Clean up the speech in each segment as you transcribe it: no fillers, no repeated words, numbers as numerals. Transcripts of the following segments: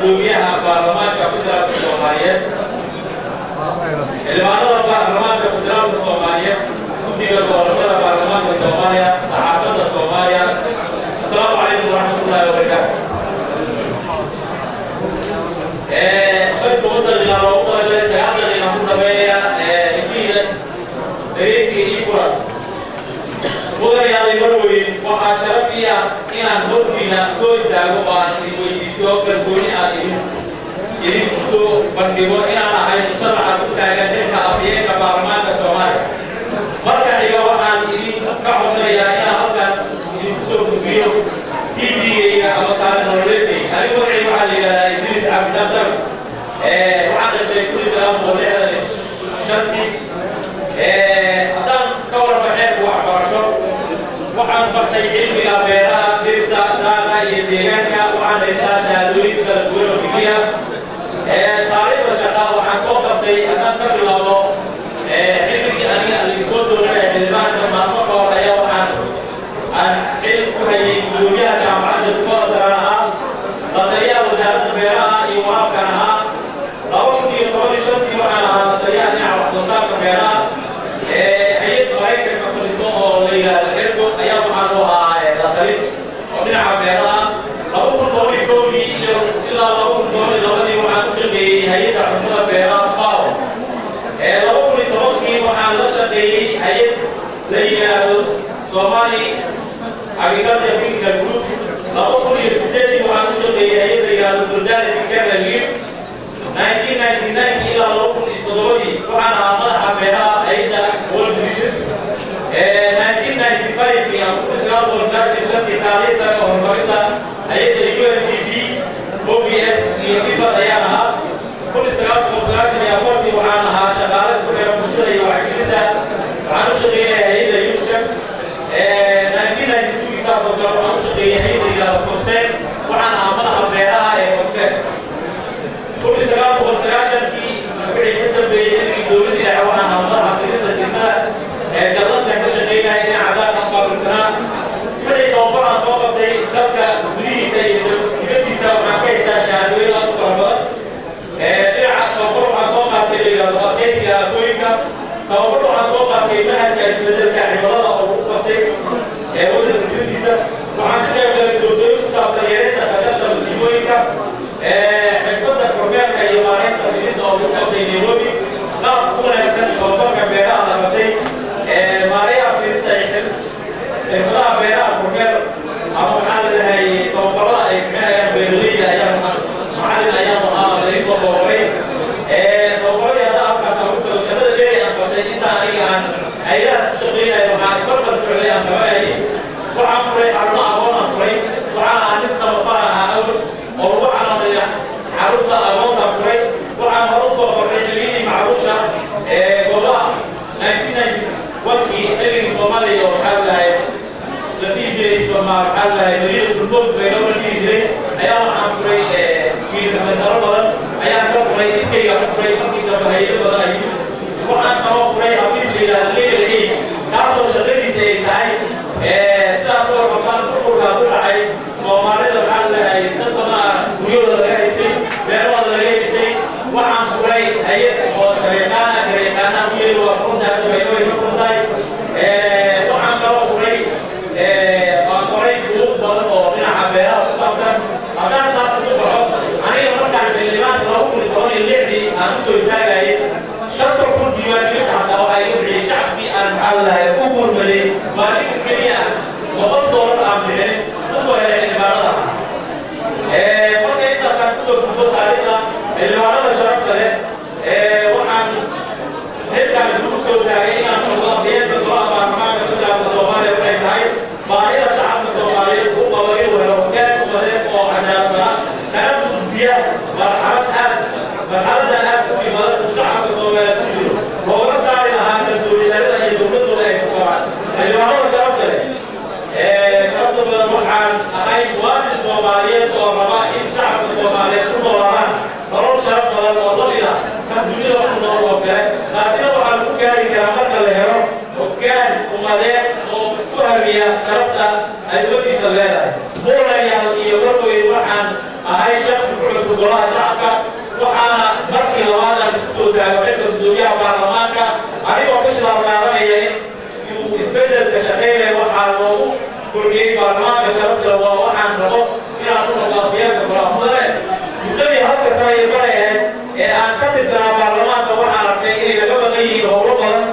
Gudoomiyaha Baarlamaanka Federaalka Soomaaliyeed, xildhibaanada Baarlamaanka Federaalka Soomaaliyeed, guddiga doorashada Baarlamaanka Soomaaliya, saxaafadda Soomaaliya, asalaamu calaykum waraxmatullaahi wabarakaatu. 15 daqiiqa loogu talagalay, 9 daqiiqa ku dhameynaya. Intiina dhegeysiga ii fura. Mudanayaal, marweyn, waxaa sharaf ii ah inaan hortiina soo istaago oo aan idin weydiisto kalsooni aan idinku soo bandhigo inaan ahay musharaxa ku taagan xilka afhayeenka baarlamaanka Soomaaliya. Marka xiga, waxaan idin ka codsanayaa inaan halkan idinku soo gudbiyo CV-gayga ama taariikh nololeedkayga. Anigu magacayga waxaa la yidhahdaa Idriis Cabdidabdar. Waxaan dhashay 1965-tii. Haddaan ka warramo xeerka waxbarasho, waxaan bartay cilmiga beeraha, dhirta, daaqa iyo deegaanka. Waxaan haystaa shahaadooyin kala duwan oo digri ah. Taariikhda shaqa waxaan soo qabtay, haddaan ka bilaabo xilligii aniga laisoo dooranaya xildhibaanka, maalmo ka hor ayaa waxaan aan xil ku hayay gudoomiyaha Jaamacadda Jubbada Saraan ahaa, lataliyaha Wasaaradda Beeraha iyo Waraabkan ahaa. 2015-tii waxaan ahaa lataliyaha dhinaca wax soo saarka beeraha. Hay'ad Maraykanka fadhiso oo la yidhaahdo Ergo ayaa waxaan u ahaa latalin oo dhinaca beeraha. 2011-dii iyo ilaa 2012-dii waxaan u shaqeeyey hay'adda cuntada beeraha, FAO. 2010-kii waxaan la shaqeeyey hay'ad la yidhaahdo Somali Agriculture Technical Group. 2008-dii waxaan u shaqeeyey hay'ad la yidhaahdo Solidarity Care Relief. 1999 ilaa 2007-dii waxaan ahaa madaxa beeraha hay'adda World Vision. 1995 iyo 1995-tii kaaliye sare oo horumarinta hay'adda UNDP, OBS iyo IFAD ayaan ahaa. 1994-tii waxaan ahaa shaqaale isku xira bulshada iyo wacyigelinta. Waxaan u shaqeynaya hay'adda UNICEF. 1992 saas oo kale waxaan u shaqeeyay hay'adda yidhahdo Concern. Waxaan ahaa madaxa beeraha ee Concern. 1990-kii wixii ka dambeeyey, xilligii dowladdii dhexe, waxaan ahaa madaxa fidinta degmada ee Jallansan ka shaqeynaya, dhinaca daaqa u qaabilsanaa. Wixii tababar aan soo qabtay dalka gudihiisa iyo dibaddiisa, waxaan ka haystaa shahaadooyin aad u fara badan. Dhinaca tababar waxaan soo qaatay la yidhahdo adkeysiga aafooyinka. Tababar waxaan soo qaatay manhajka isbedelka cimilada oo lagu qabtay waddanka dibaddiisa. Waxaan ka qayb galay doorsooyin ku saabsan yareynta khatarta musiibooyinka, xirfadda kormeerka iyo maareynta fidinta oo lagu qabtay Nairobi, qaab ku wanaagsan tababarka beeraha la qabtay, maareeyaha fidinta, xirfadaha beeraha, kormeer ama maxaa la dhahay, tababarada ay bixinayaan beeraleyda ayaa macallin ayaan ahaa la soo tababaray. Tababaradii hadda halkaas aan ku tago, shaqada dheeri aan qabtay intaan aniga aan hay'adahaas ku shaqeynayo, waxaan barbar socday aan qabanayay, waxaan furay xarumo agoon aan furay. Waxaan ahaa nin samafal ahaa awal oo lagu xanaaneeya xarunta agoonta furay. Waxaan hore usoo qorray xilliyadii macruusha ee goobaha 1991-kii, xilligii Soomaaliya oo maxaa la dhahay la dhihi jiray, maxaa la dhahay, Madiinatul Mowt Baydhabo la dhihi jiray, ayaa waxaan furay feeding centero badan ayaan ka furay, iskayga ku furay. Markii dambe hay'ado badan ay yimid. Waxaan kaloo furay xafiis la yidhahdo Legal Aid, kaasoo shaqadiisa ay tahay, sidaa ku warqabtaan, burburkaa ku dhacay Soomaalida, maxaa la dhahay, dad badan guryahooda laga haystay, beerahooda laga haystay. Waxaan furay hay'ad oo shareeqaana gareeqaana u yeeli, waa furuntahay, hadda Baydhabo ay ka furuntahay. Waxaan kaloo furay, waan qoray buug badan oo dhinaca beeraha ku saabsan. Haddaan taas ugu baxo, aniga markaan xildhibaanka 2016-dii aan usoo istaagayay, 5000 diiwaangelinta xataa waxaa iga bixiyey shacabkii aan, maxaa la dhahay, u gurmaday. Maalinka keliya ah $100 aan bixin usoo helay xildhibaanada. Marka intaasaan kusoo gudbo taariikhda, xildhibaanada sharafta leh, waxaan xilkaan isugu soo taagay inaan noqdo afhayeenka golaha baarlamaanka federaalka Soomaaliya waxay tahay baahida shacabka Soomaaliyeed uu qabo inuu helo hoggaan umadeed oo cadaalad ah, kana gudbiya marxalad aad marxaladan aad u dhib badan uu shacabka Soomaaliyeed ku jiro, loogana saari lahaa kalsooni darrida iyo dowladooda ay ku qabaan. Xildhibaanada sharafta leh, sharafta badan, waxaan ahay muwaadin Soomaaliyeed oo raba in shacabka Soomaaliyeed ku noolaadaan nolol sharaf badan oo la mid ah kan dunida ku nool oo kale. Taasina waxaa lagu gaari karaa marka la helo hoggaan umadeed oo ku hamiya sharafta ay ummadiisa leedahay. Mudanayaal iyo marweyn, waxaan ahay shaksi ku cusub. gudbo golaha shacabka. Waxaana markii labaad aan isku soo taago xilka guddoomiyaha baarlamaanka, anigoo ka shidaal qaadanaya in uu isbeddelka shaqaynaya waxaa loogu kordhiyey baarlamaanka sharafta. Waa waxaan rabo inaan u noqdo afyeenka golaha. Mudane, muddadii halka sano iyo baray ahayd ee aan ka tirsanaa baarlamaanka, waxaan arkay inay laga baqan yihiin howlo badan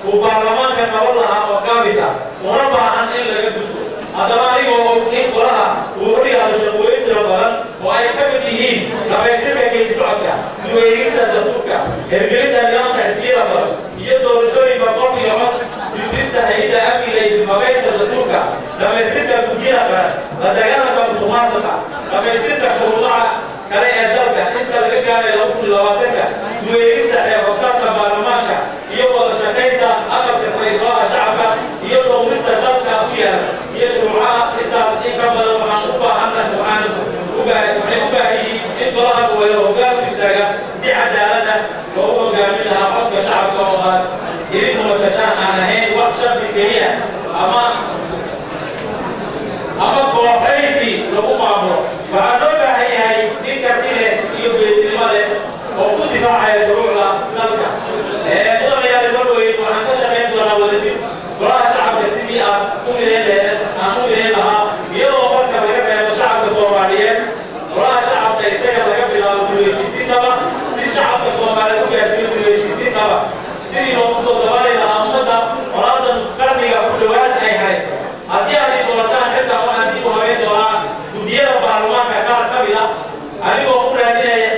uu baarlamaanka qaban lahaa oo gaabis ah, una baahan in laga gudbo. Haddaba, anigoo og in golaha uu horyaalo shaqooyin tiro badan oo ay ka mid yihiin dhamaystirka geedi socodka dib u eegista dastuurka, hirgelinta nidaamka xisbiyada badan iyo doorashooyinka qof iyo cod, dibdhista hay'adda amniga iyo dib-habeynta dastuurka, dhamaystirka guddiyada qaran, la dagaalanka musuqmaasuqa, dhamaystirka shuruudaha kale ee dalka inta laga gaaray 2020-ka, dib u eegista xeer hoosaadka baarlamaanka iyo wada shaqaynta aqalka sare ee golaha shacabka, iyo dhowrista dalka u yaala iyo shuruucaha. Intaas in ka badan waxaan u baahannahay, waxay u baahan yihiin in golaha uu helo hoggaan u istaaga si cadaalad ah loogu hogaamin lahaa codka shacabka oo aad idinku matashaan, aan ahayn wax shaksi keliya ama kooxaysi lagu maamulo. Waxaa loo baahan yahay nin karti leh iyo geesinimo leh oo ku difaacaya shuruucda dalka. Mudanayaal, marweyn, waxaan ka shaqayn doonaa wadajir golaha shacabka sidii aad u midayn laheed aan u midayn lahaa, iyadoo marka laga reebo shacabka Soomaaliyeed golaha shacabka isaga laga bilaabo dib u heshiisiintaba, si shacabka Soomaaliyeed u gaarsiiyo dib u heshiisiintaba, sidii loogu soo dabaali lahaa ummadda colaadda nusqarniga ku dhowaad ay hayso. Haddii aad i doorataan xilkan, waxaan dib u habeyn doonaa guddiyada baarlamaanka qaar ka mid ah, anigoo u raadinaya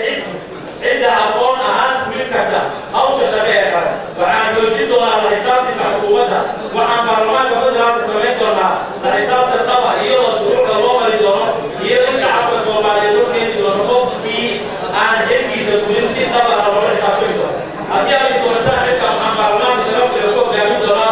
cidda aqoon ahaan fulin karta hawsha shaqo ee qaran. Waxaan xoojin doonaa la xisaabtanka xukuumadda. Waxaan baarlamaanka federaalka samayn doonaa la xisaabtan dhaba, iyadoo shuruucda loo mari doono, iyo in shacabka Soomaaliyeed loo keeni doono qofkii aan xilkiisa gudin si dhaba ah loola xisaabtami doono. Haddii aad i doorataan xilkan, waxaan baarlamaanka sharafta ku hogaamin doonaa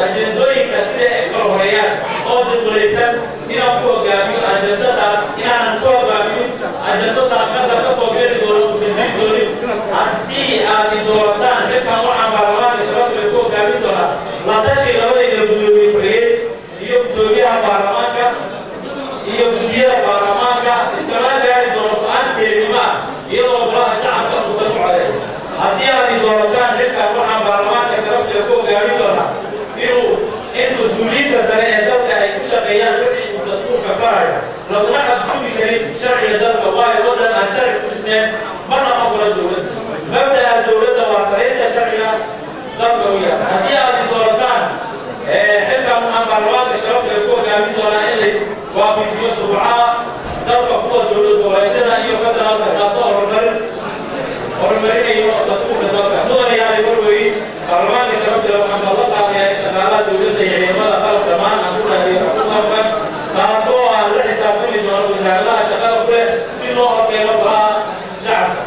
ajendooyinka sida ay kala horeeyaan oo jadwalaysan, inaan ku hogaamiyo ajendada, inaanan ku hogaamiyo ajendo daaqada ka soo geli doono uusan jiri doonin. Haddii aad i doorataan xilkan, waxaan baarlamaanka sharafta ku hogaamin doonaa la tashi labadayda guddoomiye ku-xigeen iyo guddoomiyaha baarlamaanka iyo guddiyada baarlamaanka, iskama gaari doono go'aan kelinimo ah iyadoo golaha shacabka uusan u codeyn. Haddii aad i doorataan xilkan, waxaan baarlamaanka sharafta ku hogaamin doonaa in mas-uuliyiinta sare ee dalka ay ku shaqeeyaan sharci uu dastuurka farayo, laguna xadgudbi karin sharciga dalka, waayo waddan aan sharci ku dhisnayn marna ma kula dowladda. Mabda'a dowladda waa saraynta sharciga dalka u yahay. Haddii aad i doorataan xilkan, waxaan baarlamaanka sharafta ku hogaamin doonaa in lays waafajiyo shuruucaha dalka, kuwa dowlad goboleedyada iyo federaalka, taasoo horumarinayo dastuurka dalka. Mudanayaal, marweyn, baarlamaanka sharafta, waxaan ballan qaadayaa in shaqaalaha dowladda iyo ciidamada qalab dhammaan aan ku raadiyo xuquuqdan, taasoo aan la xisaabtami doono wasaaradaha shaqada ku leh si loo horkeeno golaha shacabka.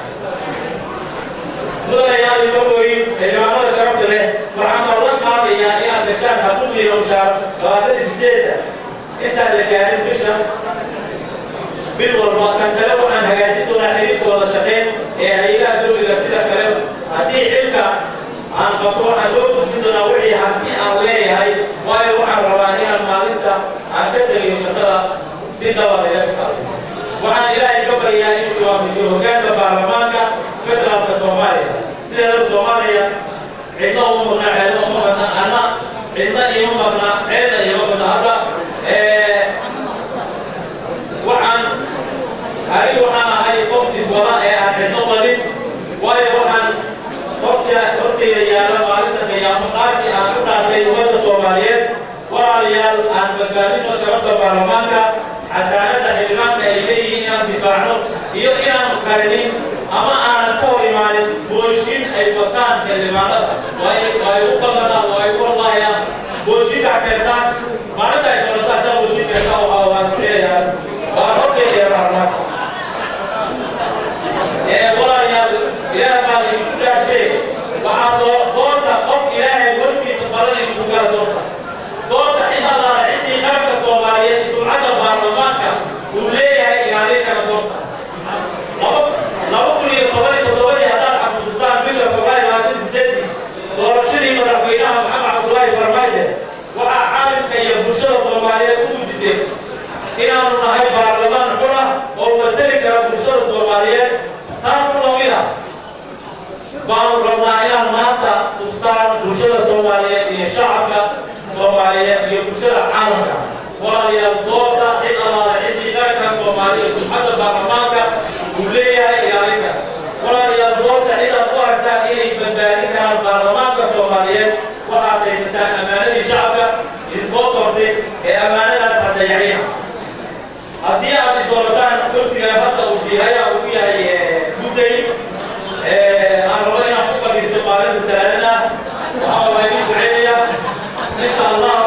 Mudanayaal, marweyn, xildhibaanada sharafta leh, waxaan ballan qaadayaa inaad heshaan xuquuqdiina mushaar 28-da intaan la gaarin bisha bil walba. Kan kale, waxaan hagaajin doonaa xiriirka wada shaqeyn ee hay'adaha dowliga. Sida kale, haddii xilka aan qabto, waxaan soo gudbin doonaa wixii hanti aan leeyahay, waayo waxaan rabaa inaan maalinta aan ka tegayo shaqada si dhaba layla xisaabto. Waxaan Ilaahay ka baryaa inuu waafajiyo hoggaanka baarlamaanka federaalka Soomaaliya. Sideeda Soomaaliya cidna uma maqna, ceelna uma maqna, anna cidna iima maqna, ceelna iima maqna. Hadda waxaan anigu waxaan ahay qof iswada ee aan cidno wadin, waayo waxaan horta hortayda yaala maalinta qiyaamo qaarkii aan ku dhaartay ummadda Soomaaliyeed. Walaalayaal, aan badbaadino sharafta baarlamaanka, xasaanadda xildhibaanka ay leeyihiin inaan difaacno iyo inaanu qarinin ama aanan ka hor imaanin mooshin ay wataan xildhibaanada. Waa ay u ballanaa, waa ay u wallaahiyaan mooshinkaa keentaan maalinta ay doonato. Haddaa mooshin keentaan, waxaa waan ficinayaa, waan hortayda baarlamaanka. Walaalayaal, Ilaah baan idinku dhaashee, waxaa doorta qof Ilaahay hortiisa balan idinku gala. Doorta cid allaala ciddii qaranka Soomaaliyeed iyo sumcadda baarlamaanka uu leeyahay ilaalin kara doorta. 2017-dii, haddaad xasuusataan, bisha Febraayo 28-dii, doorashadii madaxweynaha Maxamed Cabdullaahi Farmaajo, waxaa caalamka iyo mateli kara bulshada Soomaaliyeed. Taas ku lamida baanu rabnaa inaan maanta tustaan bulshada Soomaaliyeed iyo shacabka Soomaaliyeed iyo bulshada caalamka. Walaalayaal, doorta cid allaale ciddii qaranka Soomaaliya, sumcadda baarlamaanka uu leeyahay ilaalinka. Walaalayaal, doorta cidaad u aragtaan inay badbaadin karaan baarlamaanka Soomaaliyeed. Waxaad haysataan ammaanadii shacabka idinsoo doortay ee ammaanadaas ha dayacina. Haddii aad i doorataan, kursigan hadda uu siihaya uu ku yahay gudday aan rabo inaan ku fadhiisto maalinta Talaadada, waxaa waa idin duceynaya, insha Allahu.